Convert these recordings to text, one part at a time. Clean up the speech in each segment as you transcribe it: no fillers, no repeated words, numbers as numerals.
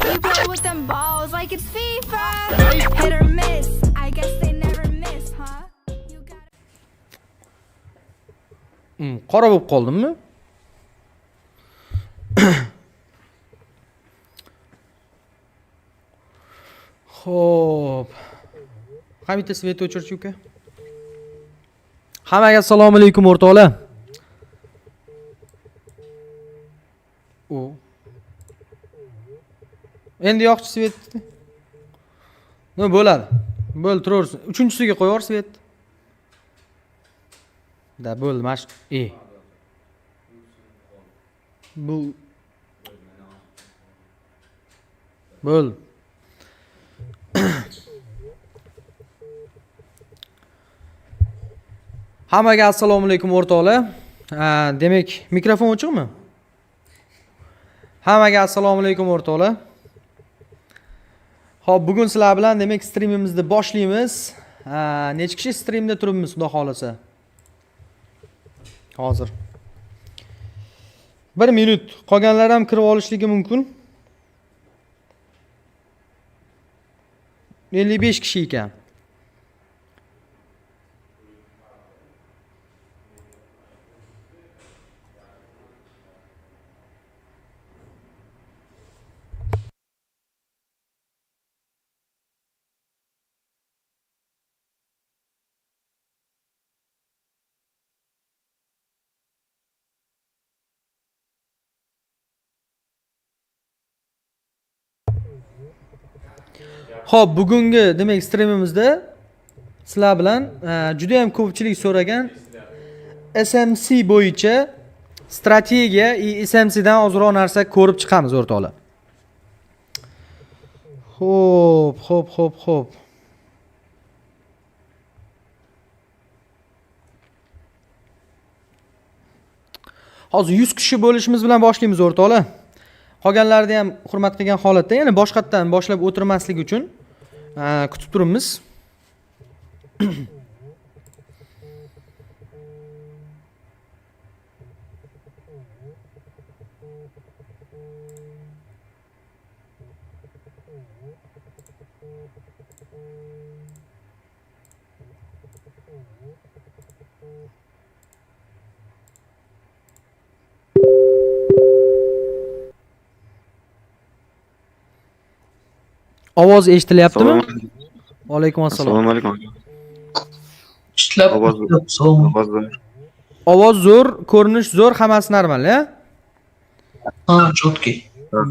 You play with them balls like it's FIFA. Hit or miss, I guess they never miss, huh? You got Qora bo'lib qoldimmi? Xo'p. Qani bitta свет o'chirchi uka. Hammaga assalomu alaykum o'rtoqlar. U. Endi yoqchi свет ni. Nima bo'ladi? Bo'ldi, turaversin. Uchinchisiga qo'yib yubor свет. Да, bo'ldi, mana shu. E. Bu bo'ldi. Hammaga assalomu alaykum o'rtoqlar. Demak, mikrofon ochiqmi? Hammaga assalomu alaykum o'rtoqlar. Xo'p, bugun sizlar bilan demak streamimizni boshlaymiz. Necha kishi streamda turibmiz, xudo xolasa? Hozir. 1 minut qolganlar ham kirib olishligi mumkin. 55 kishi ekan. Xo'p, bugungi demak streamimizda sizlar bilan juda ham ko'pchilik so'ragan SMC bo'yicha strategiya и SMC dan ozroq narsa ko'rib chiqamiz o'rtoqlar. Xo'p, xo'p, xo'p, xo'p. Hozir 100 kishi bo'lishimiz bilan boshlaymiz o'rtoqlar. Qolganlarni ham hurmat qilgan holatda, ya'ni boshqatdan boshlab o'tirmaslik uchun kutib turibmiz. Ovoz eshitilyaptimi? Assalomu alaykum. Va alaykum assalom. Assalomu alaykum. Ishlab Ovoz ovoz zo'r. Ovoz zo'r, ko'rinish zo'r, hammasi normal, ya? Ha, четкий.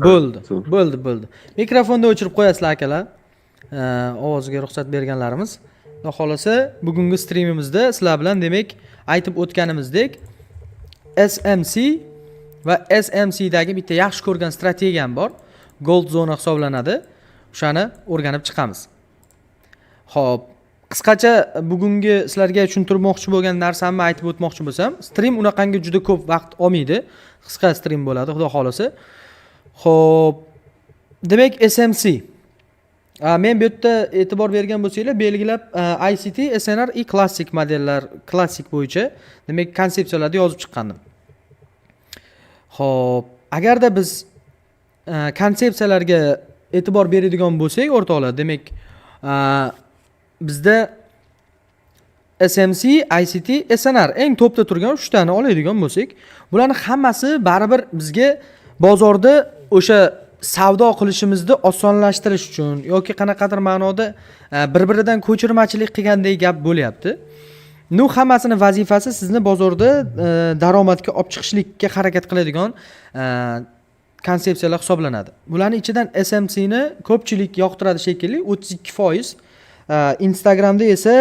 Bo'ldi. Zo'r. Bo'ldi, bo'ldi. Mikrofonni o'chirib qo'yasizlar akalar. Ovozga ruxsat berganlarimiz. Xudo xolasa, bugungi streamimizda sizlar bilan demak aytib o'tganimizdek SMC va SMC dagi bitta yaxshi ko'rgan strategiyam bor. Gold zona hisoblanadi. O'shani o'rganib chiqamiz. Xo'p, qisqacha bugungi sizlarga tushuntirmoqchi bo'lgan narsamni aytib o'tmoqchi bo'lsam, stream unaqangi juda ko'p vaqt olmaydi. Qisqa stream bo'ladi, xudo xolasa. Xo'p, demak SMC. Men bu yerda e'tibor bergan bo'lsanglar, belgilab ICT, SNR и klassik modellar, klassik bo'yicha demak konsepsiyalarni yozib chiqqandim. Xo'p, agarda biz konsepsiyalarga e'tibor beradigan bo'lsak, o'rtoqlar, demak, bizda SMC, ICT, SNR eng topda turgan 3 tani oladigan bo'lsak, bularni hammasi baribir bizga bozorda o'sha savdo qilishimizni osonlashtirish uchun yoki qanaqadir ma'noda bir-biridan ko'chirmachilik qilgandek gap bo'lyapti. Ну, hammasini vazifasi sizni bozorda daromadga olib chiqishlikka harakat qiladigan konsepsiyalar hisoblanadi. Bularni ichidan SMC ni ko'pchilik yoqtiradi shekilli, 32%. Instagramda esa,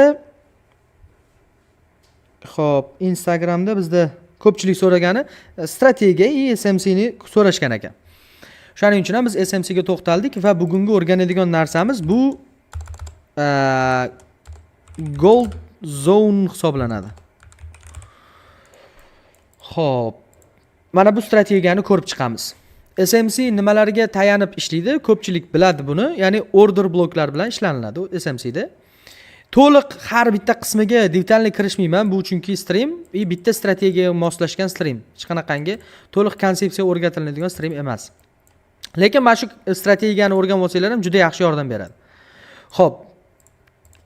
xo'p, Instagramda bizda ko'pchilik so'ragani strategiya и SMC ni so'rashgan ekan. Shuning uchun ham biz SMC ga to'xtaldik va bugungi o'rganadigan narsamiz bu Gold Zone hisoblanadi. Xo'p, mana bu strategiyani ko'rib chiqamiz. SMC nimalarga tayanib ishlaydi? Ko'pchilik biladi buni, ya'ni order bloklar bilan ishlaniladi SMC da. To'liq har bitta qismiga detalni kirishmayman, bu chunki stream и bitta strategiyaga moslashgan stream. Hech qanaqangi to'liq konsepsiya o'rgatiladigan stream emas. Lekin mana shu strategiyani o'rganib olsanglar ham juda yaxshi yordam beradi. Xo'p,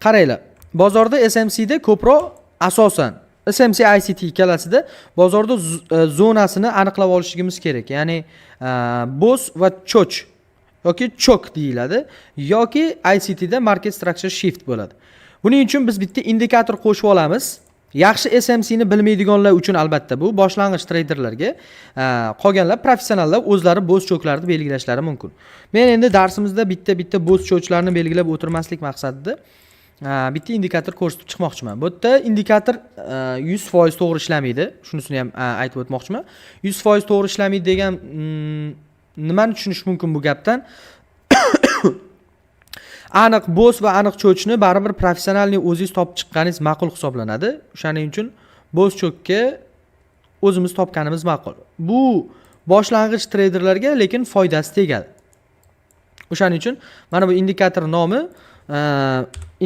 qaranglar, bozorda SMCda ko'proq, asosan SMC, ICT ikkalasida bozorda zonasini aniqlab olishligimiz kerak. Ya'ni BOS va CHoCH yoki CHoCH deyiladi yoki ICTda market structure shift bo'ladi. Buning uchun biz bitta indikator qo'shib olamiz. Yaxshi SMCni bilmaydiganlar uchun albatta, bu boshlang'ich treyderlarga, qolganlar, professionallar o'zlari BOS, CHoCHlarni belgilashlari mumkin. Men endi darsimizda bitta bitta BOS, CHoCHlarni belgilab o'tirmaslik maqsadida bitta indikator ko'rsatib chiqmoqchiman. Bu yerda indikator 100% to'g'ri ishlamaydi, shunisini ham aytib o'tmoqchiman. 100% to'g'ri ishlamaydi degan nimani tushunish mumkin bu gapdan? Aniq BOS va aniq CHoCHni baribir профессиональный o'zingiz topib chiqqaningiz ma'qul hisoblanadi. O'shaning uchun BOS, CHoCHga o'zimiz topganimiz ma'qul. Bu boshlang'ich treyderlarga lekin foydasi tegadi. O'shaning uchun mana bu indikator nomi,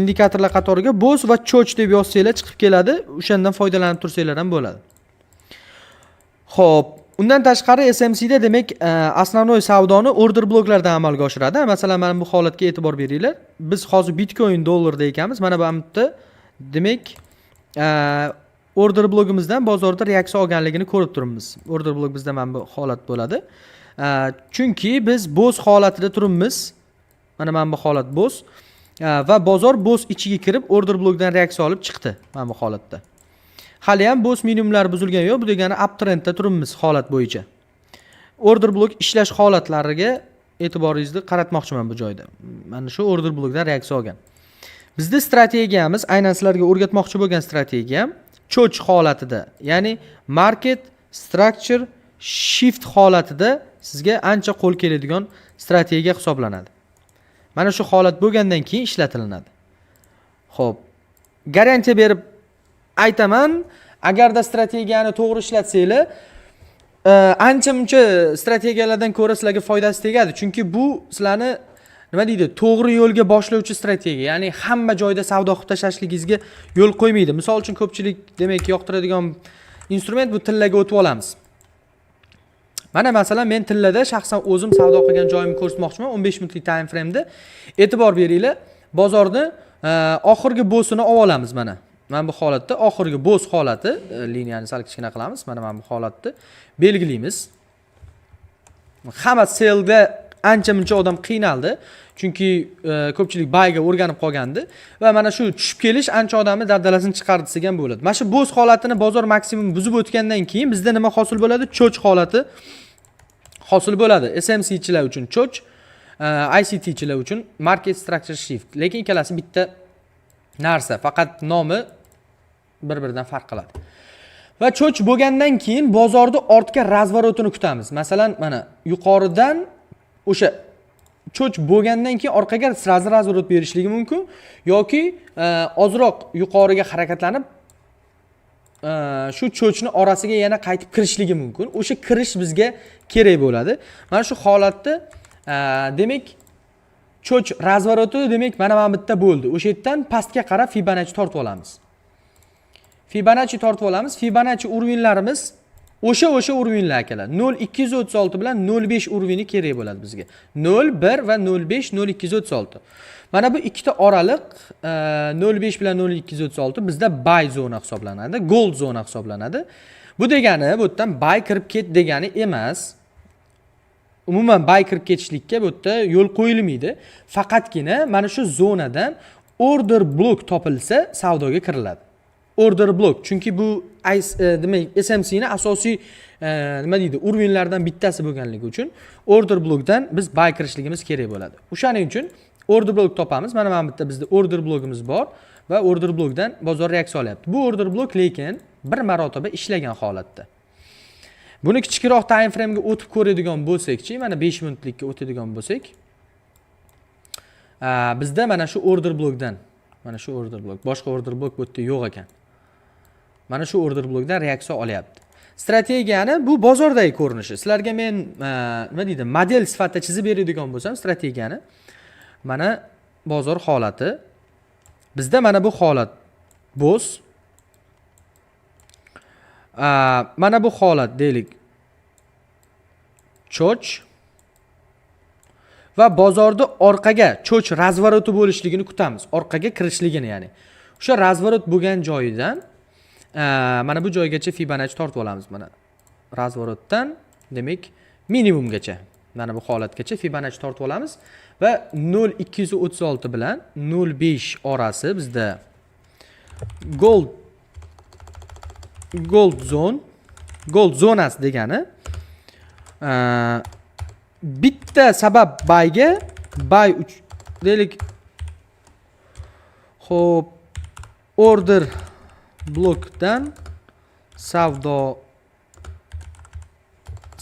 indikatorlar qatoriga BOS va CHoCH deb yozsanglar, chiqib keladi. O'shandan foydalanib tursanglar ham bo'ladi. Xo'p, undan tashqari SMCda, demak, основной savdoni order bloklardan amalga oshiradi. Masalan, mana bu holatga e'tibor beringlar. Biz hozir Bitcoin dollarda ekanmiz. Mana bu yerda, demak, order blokimizdan bozorda reaksiya olganligini ko'rib turibmiz. Order blok bizda mana bu holat bo'ladi. Chunki biz BOS holatida turibmiz. Mana bu holat BOS. Va bozor BOS ichiga kirib, order blokdan reaksiya olib chiqdi mana bu holatda. Hali ham BOS minimumlar buzilgani yo'q. Bu degani uptrendda turibmiz holat bo'yicha. Order blok ishlash holatlariga e'tiboringizni qaratmoqchiman bu joyda. Mana shu order blokdan reaksiya olgan. Bizda strategiyamiz, aynan sizlarga o'rgatmoqchi bo'lgan strategiyam CHoCH holatida, ya'ni market structure shift holatida sizga ancha qo'l keladigan strategiya hisoblanadi. Mana shu holat bo'lgandan keyin ishlatilinadi. Xo'p, garantiya berib aytaman, agarda strategiyani to'g'ri ishlatsanglar, ancha muncha strategiyalardan ko'ra sizlarga foydasi tegadi. Chunki bu sizlarni, nima deydi, to'g'ri yo'lga boshlovchi strategiya. Ya'ni hamma joyda savdo qilib tashlashligingizga yo'l qo'ymaydi. Misol uchun, ko'pchilik, demak, yoqtiradigan instrument bu tillaga o'tib olamiz. Mana, masalan, men tillada shaxsan o'zim savdo qilgan joyimni ko'rsatmoqchiman 15 minutlik time frame'da. E'tibor beringlar, bozorni oxirgi BOSini olib olamiz mana. Mana bu holatda oxirgi BOS holati, liniyani sal kichkina qilamiz. Mana bu holatni belgilaymiz. Hamma sellda ancha muncha odam qiynaldi. Chunki ko'pchilik buyga o'rganib qolgandi va mana shu tushib kelish ancha odamni dabdalasini chiqardi desak ham bo'ladi. Mana shu BOS holatini bozor maksimum buzib o'tgandan keyin bizda nima hosil bo'ladi? CHoCH holati hosil bo'ladi. SMCchilar uchun CHoCH, ICTchilar uchun market structure shift. Lekin ikkalasi bitta narsa, faqat nomi bir-biridan farq qiladi. Va CHoCH bo'lgandan keyin bozorda ortga разворот ini kutamiz. Masalan, mana yuqoridan o'sha CHoCH bo'lgandan keyin orqaga сразу разворот berishligi mumkin yoki ozroq yuqoriga harakatlanib, shu CHoCHni orasiga yana qaytib kirishligi mumkin. O'sha kirish bizga kerak bo'ladi. Mana shu holatda, demak, CHoCH разворот i, demak, mana bu yerda bo'ldi. O'sha yerdan pastga qarab Fibonacci tortib olamiz. Fibonacci tortib olamiz. Fibonacci уровень larimiz o'sha уровень lar, akalar. 0.236 bilan 0.5 уровень i kerak bo'ladi bizga. 0.1 va 0.5, 0.236. Mana bu ikkita oraliq, 0.5 bilan 0.236 bizda buy zona hisoblanadi, gold zona hisoblanadi. Bu degani bu yerdan buy kirib ket degani emas. Umuman buy kirib ketishlikka bu yerda yo'l qo'yilmaydi. Faqatgina mana shu zonadan order blok topilsa, savdoga kiriladi. Order blok, chunki bu demak, SMC ni asosiy, nima deydi, уровень lardan bittasi bo'lganligi uchun order blokdan biz buy kirishligimiz kerak bo'ladi. O'shaning uchun order blok topamiz. Mana bu yerda bizda order blokimiz bor va order blokdan bozor reaksiya olyapti. Bu order blok lekin bir marotaba ishlagan holatda. Buni kichikroq time frame'ga o'tib ko'radigan bo'lsak-chi, mana 5 minutlikka o'tadigan bo'lsak, bizda mana shu order blokdan, mana shu order blok, boshqa order blok bu yerda yo'q ekan. Mana shu order blokdan reaksiya olyapti. Strategiyani bu bozordagi ko'rinishi. Sizlarga men, nima deydi, model sifatida chizib beradigan bo'lsam strategiyani, mana bozor holati. Bizda mana bu holat BOS. Mana bu holat, deylik, CHoCH. Va bozorda orqaga CHoCH разворот i bo'lishligini kutamiz. Orqaga kirishligini, ya'ni. O'sha разворот bo'lgan joyidan mana bu joygacha Fibonacci tortib olamiz mana. Разворот dan, demak, minimumgacha. Mana bu holatgacha Fibonacci tortib olamiz va 0.236 bilan 0.5 orasi bizda gold zone, gold zonasi degani bitta sabab buyga buy deylik. Xo'p, order blokdan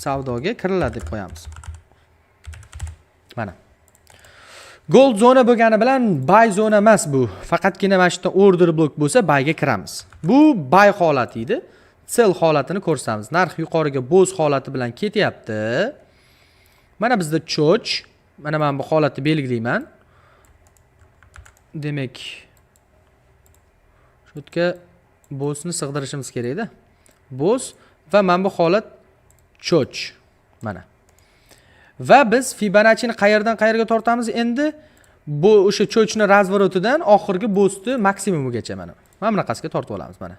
savdoga kiriladi deb qo'yamiz. Mana. Gold zona bo'lgani bilan buy zona emas bu. Faqatgina mana shu yerda order blok bo'lsa, buyga kiramiz. Bu buy holati edi. Sell holatini ko'rsamiz. Narx yuqoriga BOS holati bilan ketyapti. Mana bizda CHoCH. Mana men bu holatni belgilayman. Demak, shu yerga BOSni sig'dirishimiz kerakda. BOS va mana bu holat CHoCH. Mana. Va biz Fibonacci'ni qayerdan qayerga tortamiz endi? Bu o'sha CHoCHni разворот idan oxirgi BOSni maksimumigacha mana. Mana bunaqasiga tortib olamiz mana.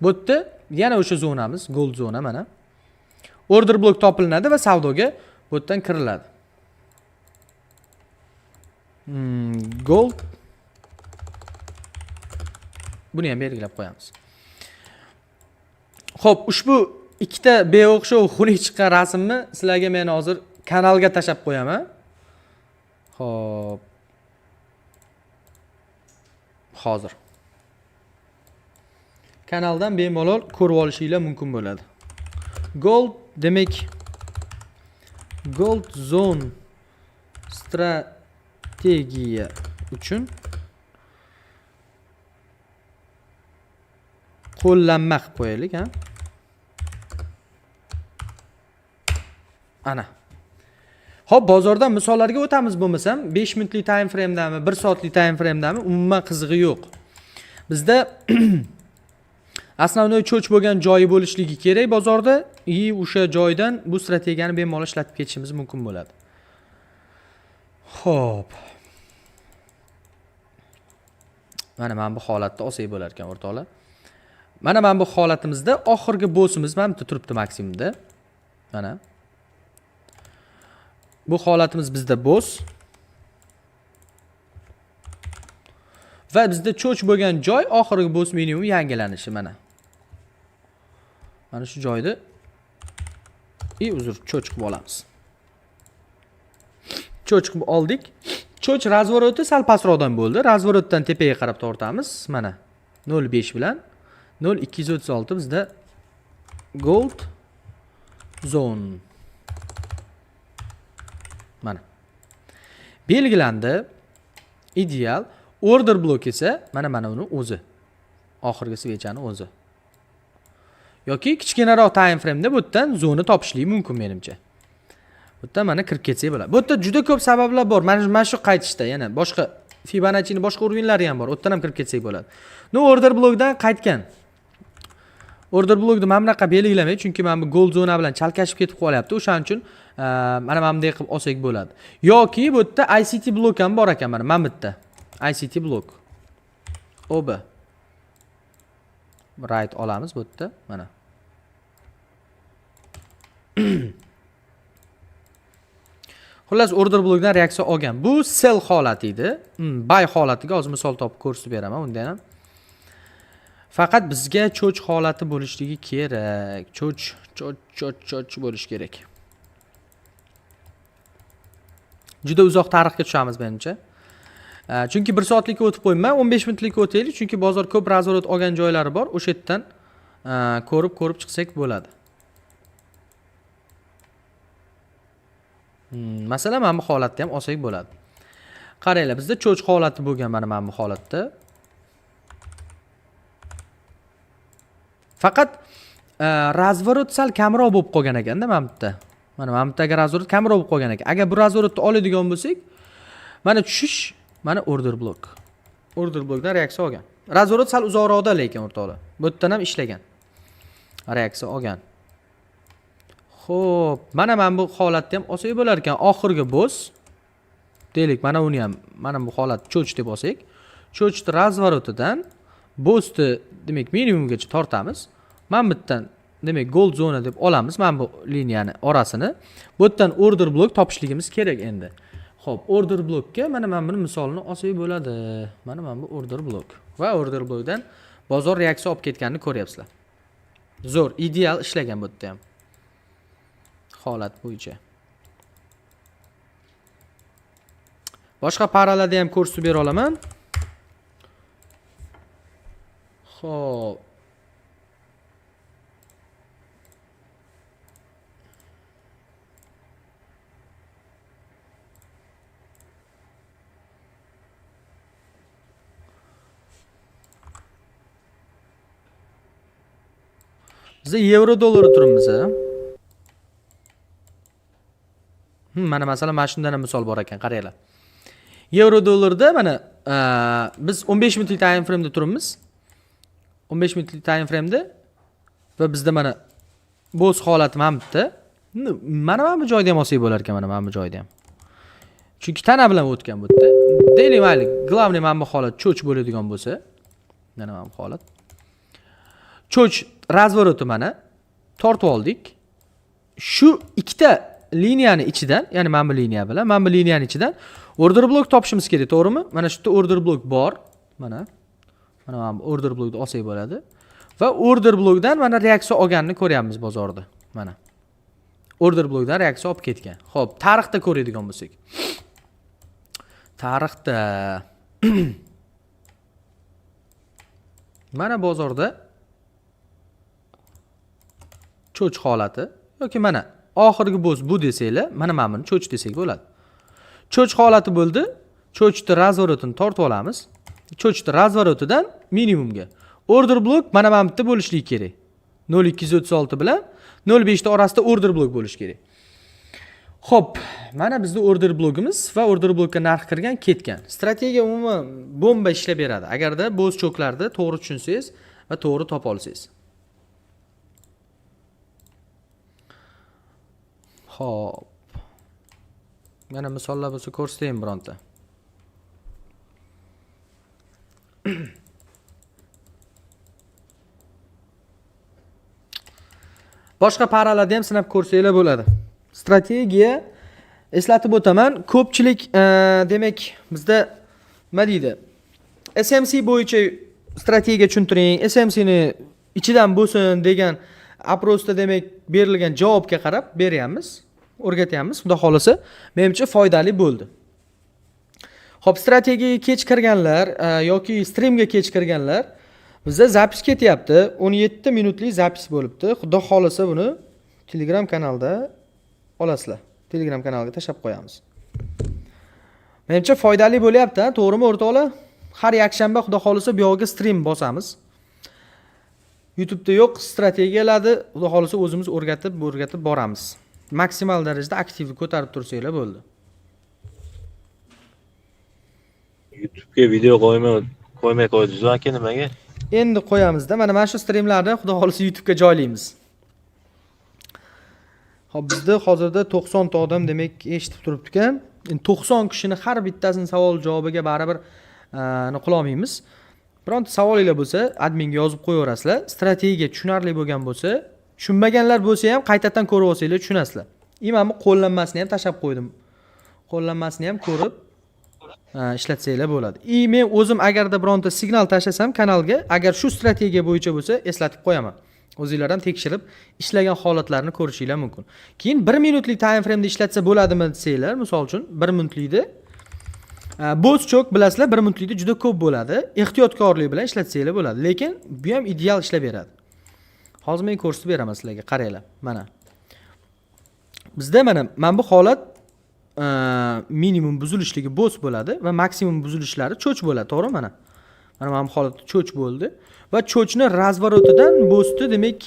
Bu yerda yana o'sha zonamiz, gold zona mana. Order blok topilinadi va savdoga bu yerdan kiriladi. Gold buni ham belgilab qo'yamiz. Xo'p, ushbu ikkita beo'xshov, xunuk chiqqan rasmni sizlarga men hozir kanalga tashlab qo'yaman. Xo'p. Hozir. Kanaldan bemalol ko'rib olishinglar mumkin bo'ladi. Gold, demak, gold zone strategiya uchun qo'llanma qilib qo'yaylik, ha. Ana. Xo'p, bozordan misollarga o'tamiz bo'lmasam, 5 minutlik time frame'dami, 1 soatlik time frame'dami, umuman qizig'i yo'q. Bizda основной CHoCH bo'lgan joyi bo'lishligi kerak bozorda и o'sha joydan bu strategiyani bemalol ishlatib ketishimiz mumkin bo'ladi. Xo'p. Mana bu holatda olsak bo'lar ekan, o'rtoqlar. Mana bu holatimizda oxirgi BOSimiz mana bu yerda turibdi maksimumda. Mana. Bu holatimiz bizda BOS. Va bizda CHoCH bo'lgan joy oxirgi BOS minimum yangilanishi mana. Mana shu joyda i uzr CHoCH qilib olamiz. CHoCH qilib oldik. CHoCH разворот i sal pastroqdan bo'ldi. Разворот dan tepaga qarab tortamiz. Mana 0.5 bilan 0.236 bizda gold zone. Mana. Belgilandi. Ideal. Order blok esa mana uni o'zi. Oxirgi свеча ni o'zi. Yoki kichkinaroq time frame'da bu yerdan zona topishlik mumkin menimcha. Bu yerdan mana kirib ketsak bo'ladi. Bu yerda juda ko'p sabablar bor. Mana shu qaytishda yana boshqa Fibonacci'ning boshqa уровень lari ham bor. U yerdan ham kirib ketsak bo'ladi. No, order blokdan qaytgan. Order blokni mana bunaqa belgilamay, chunki mana bu gold zona bilan chalkashib ketib qolyapti. O'shaning uchun mana bunday qilib olsak bo'ladi. Yoki bu yerda ICT blok ham bor ekan, mana bu yerda. ICT blok. OB. Right olamiz bu yerda, mana. Xullas, order blokdan reaksiya olgan. Bu sell holati edi. Buy holatiga hozir misol topib ko'rsatib beraman unda ham. Faqat bizga CHoCH holati bo'lishligi kerak. CHoCH, CHoCH, CHoCH, CHoCH bo'lish kerak. Juda uzoq tarixga tushamiz menimcha. Chunki 1 soatlikka o'tib qo'ymayman, 15 minutlikka o'taylik, chunki bozor ko'p разворот olgan joylari bor. O'sha yerdan ko'rib chiqsak bo'ladi. Masalan, mana bu holatda ham olsak bo'ladi. Qaranglar, bizda CHoCH holati bo'lgan mana bu holatda. Faqat разворот sal kamroq bo'lib qolgan ekanda mana bu yerda. Mana bu yerdagi разворот kamroq bo'lib qolgan ekan. Agar bu разворотni oladigan bo'lsak, mana tushish, mana order blok. Order blokdan reaksiya olgan. Разворот sal uzoqroqda lekin o'rtoqlar. Bu yerdan ham ishlagan. Reaksiya olgan. Xo'p, mana bu holatda ham olsak bo'lar ekan. Oxirgi BOS. Deylik, mana uni ham, mana bu holat CHoCH deb olsak, CHoCHni разворот idan BOSni, demak, minimumgacha tortamiz. Mana bu yerdan, demak, gold zona deb olamiz mana bu liniyani orasini. Bu yerdan order block topishligimiz kerak endi. Xo'p, order blockka mana buni misolini olsak bo'ladi. Mana bu order block va order blockdan bozor reaksiya olib ketganini ko'ryapsizlar. Zo'r, ideal ishlagan bu yerda ham. Holat bo'yicha. Boshqa пара larda ham ko'rsatib bera olaman. Xo'p. Bizda yevro dollar turibmiz, a? Mana masalan, mana shundan ham misol bor ekan, qaranglar. Yevro dollarda mana biz 15 minutlik time frame'da turibmiz. 15 minutlik time frame'da va bizda mana BOS holati mana bu yerda. Mana bu joyda ham olsak bo'lar ekan, mana bu joyda ham. Chunki tana bilan o'tgan bu yerda. Deylik, mayli, главный mana bu holat CHoCH bo'ladigan bo'lsa, mana bu holat. CHoCH разворот i mana tortib oldik. Shu ikkita liniyani ichidan, ya'ni mana bu liniya bilan mana bu liniyani ichidan order block topishimiz kerak, to'g'rimi? Mana shu yerda order block bor. Mana. Mana bu order blockni olsak bo'ladi. Va order blockdan mana reaksiya olganini ko'ryapmiz bozorda. Mana. Order blockdan reaksiya olib ketgan. Xo'p, tarixda ko'radigan bo'lsak. Tarixda mana bozorda CHoCH holati yoki mana oxirgi BOS bu desanglar, mana buni CHoCH desak bo'ladi. CHoCH holati bo'ldi. CHoCHni разворот ini tortib olamiz. CHoCHni разворот idan minimumga. Order block mana bu yerda bo'lishligi kerak. 0.236 bilan 0.5 ta orasida order block bo'lishi kerak. Xo'p, mana bizda order blokimiz va order blokka narx kirgan, ketgan. Strategiya umuman bomba ishlab beradi. Agarda BOS CHoCHlarni to'g'ri tushunsangiz va to'g'ri topa olsangiz. Xo'p. Mana misollar bo'lsa ko'rsatayim bironta. Boshqa пара larda ham sinab ko'rsanglar bo'ladi. Strategiya eslatib o'taman, ko'pchilik demak bizda nima deydi? SMC bo'yicha strategiya tushuntiring, SMC ni ichidan bo'lsin degan опрос da, demak, berilgan javobga qarab beryapmiz, o'rgatyapmiz. Xudo xolasa, menimcha foydali bo'ldi. Xo'p, strategiyaga kech kirganlar yoki streamga kech kirganlar, bizda запись ketyapti. 17 minutlik запись bo'libdi. Xudo xolasa buni Telegram kanalda olasizlar. Telegram kanaliga tashlab qo'yamiz. Menimcha foydali bo'lyapti, ha? To'g'rimi, o'rtoqlar? Har yakshanba Xudo xolasa bu yoqga stream bosamiz. YouTube'da yo'q strategiyalarni Xudo xolasa o'zimiz o'rgatib, o'rgatib boramiz. Maksimal darajada aktivni ko'tarib tursanglar bo'ldi. YouTube'ga video qo'ymay qo'ydingiz aka, nimaga? Endi qo'yamizda. Mana shu streamlarni Xudo xolasa YouTube'ga joylaymiz. Xo'p, bizda hozirda 90 ta odam, demak, eshitib turibdi ekan. Endi 90 kishini har bittasini savol javobiga baribir qila olmaymiz. Bironta savolinglar bo'lsa, adminga yozib qo'yaverasizlar. Strategiya tushunarli bo'lgan bo'lsa, tushunmaganlar bo'lsa ham qaytadan ko'rib olsanglar tushunasizlar. И mana bu qo'llanmasini ham tashlab qo'ydim. Qo'llanmasini ham ko'rib ishlatsanglar bo'ladi. И men o'zim agarda bironta signal tashlasam kanalga, agar shu strategiya bo'yicha bo'lsa, eslatib qo'yaman. O'zinglar ham tekshirib, ishlagan holatlarni ko'rishinglar mumkin. Keyin 1 minutlik time frame'da ishlatsa bo'ladimi desanglar, misol uchun 1 minutlikda BOS CHoCH bilasizlar, 1 minutlikda juda ko'p bo'ladi. Ehtiyotkorlik bilan ishlatsanglar bo'ladi, lekin bu ham ideal ishlab beradi. Hozir men ko'rsatib beraman sizlarga, qaranglar. Mana. Bizda mana bu holat minimum buzilishligi BOS bo'ladi va maksimum buzilishlari CHoCH bo'ladi, to'g'rimi mana? Mana bu holatda CHoCH bo'ldi va CHoCHni разворот idan BOSni, demak,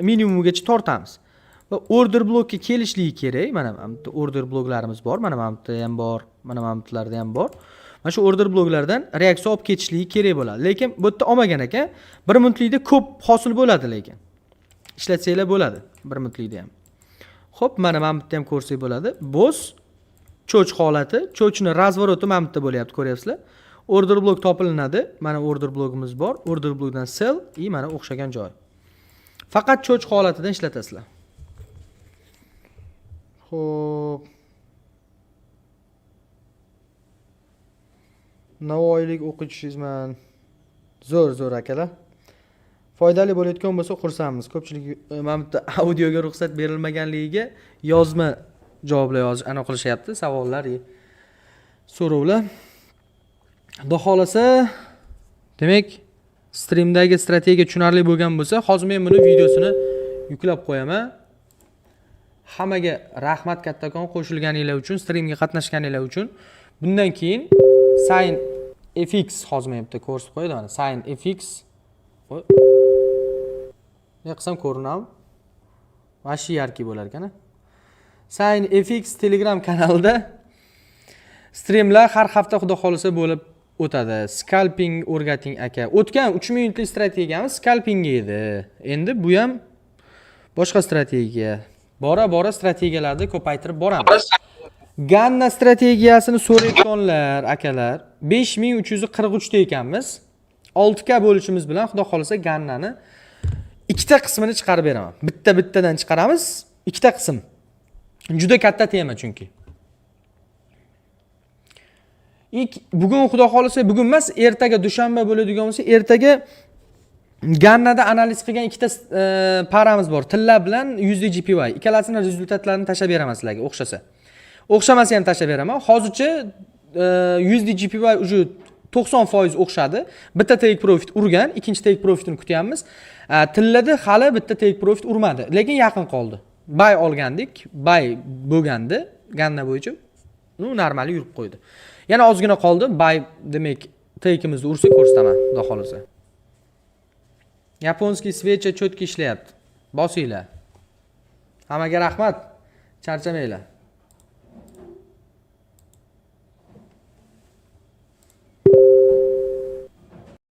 minimumgacha tortamiz. Va order blokka kelishligi kerak. Mana bu yerda order bloklarimiz bor. Mana bu yerda ham bor, mana bu yerlarda ham bor. Mana shu order bloklardan reaksiya olib ketishligi kerak bo'ladi. Lekin bu yerda olmagan ekan. 1 minutlikda ko'p hosil bo'ladi lekin. Ishlatsanglar bo'ladi 1 minutlikda ham. Xo'p, mana bu yerda ham ko'rsak bo'ladi. BOS CHoCH holati. CHoCHni разворот i mana bu yerda bo'lyapti, ko'ryapsizlar. Order block topilinadi. Mana order blokimiz bor. Order blokdan sell и mana o'xshagan joy. Faqat CHoCH holatidan ishlatasizlar. Xo'p. Navoiylik o'quvchisizman. Zo'r, zo'r, akalar. Foydali bo'layotgan bo'lsa, xursandmiz. Ko'pchilik mana bu yerda audioga ruxsat berilmaganligiga yozma javoblar yozish anaqa qilishyapti, savollar, so'rovlar. Xudo xohlasa, demak, streamdagi strategiya tushunarli bo'lgan bo'lsa, hozir men buni videosini yuklab qo'yaman. Hammaga rahmat kattakon qo'shilganinglar uchun, streamga qatnashganinglar uchun. Bundan keyin Sign FX, hozir men bitta ko'rsatib qo'yadi, mana Sign FX. Voy. Ne qilsam ko'rinadimi? Mana shu яркий bo'lar ekan, a? Sign FX Telegram kanalida streamlar har hafta, xudo xohlasa, bo'lib o'tadi. Scalping o'rgating, aka. O'tgan 3 minutlik strategiyamiz scalping edi. Endi bu ham boshqa strategiya. Bora bora strategiyalarni ko'paytirib boramiz. Ganna strategiyasini so'rayotganlar, akalar, 5343 ta ekanmiz. 6K bo'lishimiz bilan, xudo xohlasa, Gannani ikkita qismini chiqarib beraman. Bitta bittadan chiqaramiz, ikkita qism. Juda katta tema chunki. Ilk bugun, xudo xohlasa, bugun emas, ertaga, dushanba bo'ladigan bo'lsa, ertaga Gannada analiz qilgan ikkita paramiz bor. Tilla bilan USD JPY. Ikkalasini результат larini tashlab beraman sizlarga, o'xshasa. O'xshamasa ham tashlab beraman. Hozircha USD JPY уже 90% o'xshadi. Bitta take profit urgan, ikkinchi take profitini kutyapmiz. Tillada hali bitta take profit urmadi, lekin yaqin qoldi. Buy olgandik, buy bo'lgandi Ganna bo'yicha. Ну, normal yurib qo'ydi. Yana ozgina qoldi. Buy, demak, take'imizni ursa, ko'rsataman, xudo xohlasa. Японский свеча четко ishlayapti. Bosinglar. Hammaga rahmat. Charchamanglar.